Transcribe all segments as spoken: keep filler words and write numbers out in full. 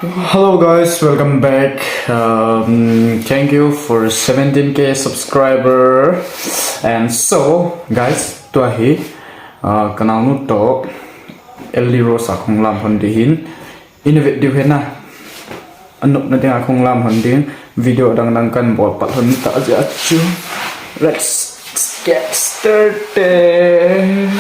Hello guys, welcome back. Um, thank you for seventeen K subscriber. And so, guys, tua hi, uh, ka naonu toh Ellie Rose a kahung lam lhon ding ahin. Innovative hena. Anopna dinga kahung lam lhon ding. Video dang dang kahin bol pat lhon ta jeh a chu. Let's get started.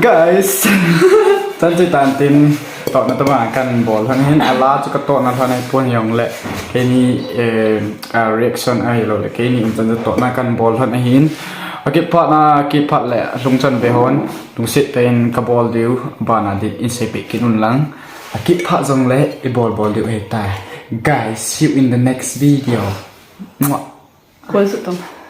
Guys, chan chu tantin, tohna tobang kahin bol lhon ahin, ala chu katohna lhon ahipon, hijongle keini, eh, a reaction ahilouleh keini umchan chu tohna kahin bol lhon ahin. Akit phat na, kit phat le lungchan ve hon, lungset tah in kabol diu, bana din in seipeh kit un lang. Akit phat jongle ibol bol diu ahitai. Guys, see you in the next video. Mwah. Koi su tong.